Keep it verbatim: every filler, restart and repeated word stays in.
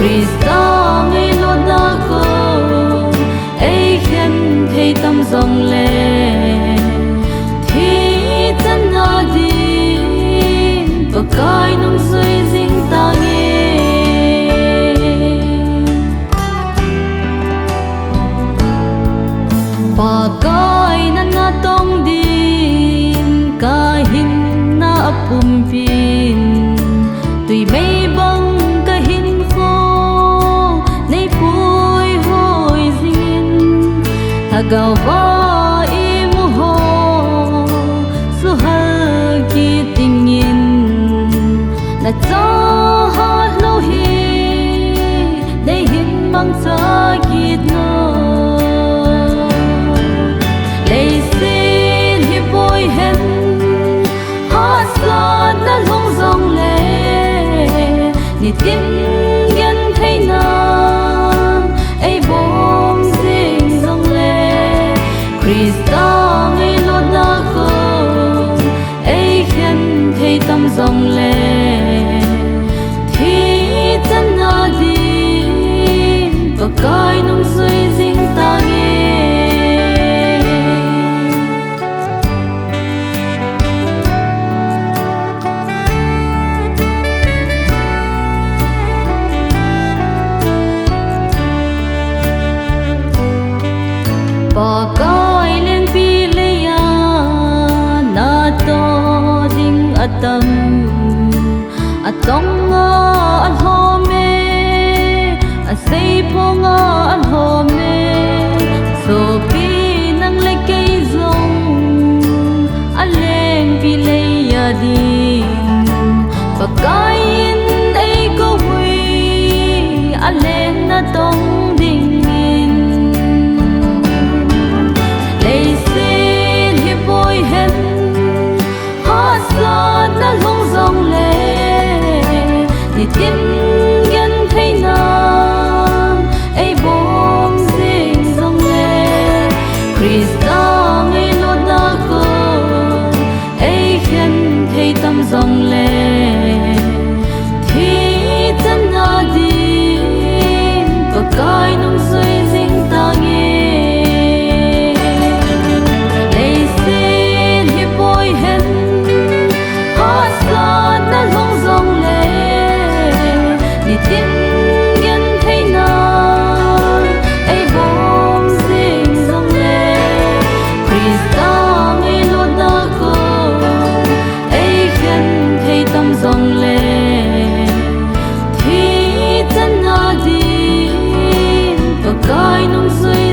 Christa ngailutna kong eikhen thei tam jongle, thi channa din Pakai nungjui jing tange. Pakai nana tong din kahinna apumpin, twi mei bang kahinkho neipuihoi jingin, Lhagaova imu ho suhal kit dingin, nachahat lou hi neihin mangcha kit nao. Leiset hi poihen, hahsatna lhung jongle, nitin gentheina eibom jing jongle, Christa ngailutna kong eikhen thei tam jongle, thi channa din Pakai nungjui jing tange. Pakai lengpi leiya natoh ding atam, atonga alhom e, aseiphonga alhom e, sopi nang le kei jong alengpi leiya din Pakai in eikou hi alengna tong dingin. Leiset hi poihen, hahsatna lhung jongle, nitin gentheina eibom jing jongle, Christa ngailutna kong eikhen thei tam jongle, thi channa din Pakai nungjui jing tange. Leiset hi poihen, hahsatna lhung jongle, nitin gentheina eibom jing jongle, Christa ngailutna kong eikhen thei tam jongle, thi channa din Pakai nungjui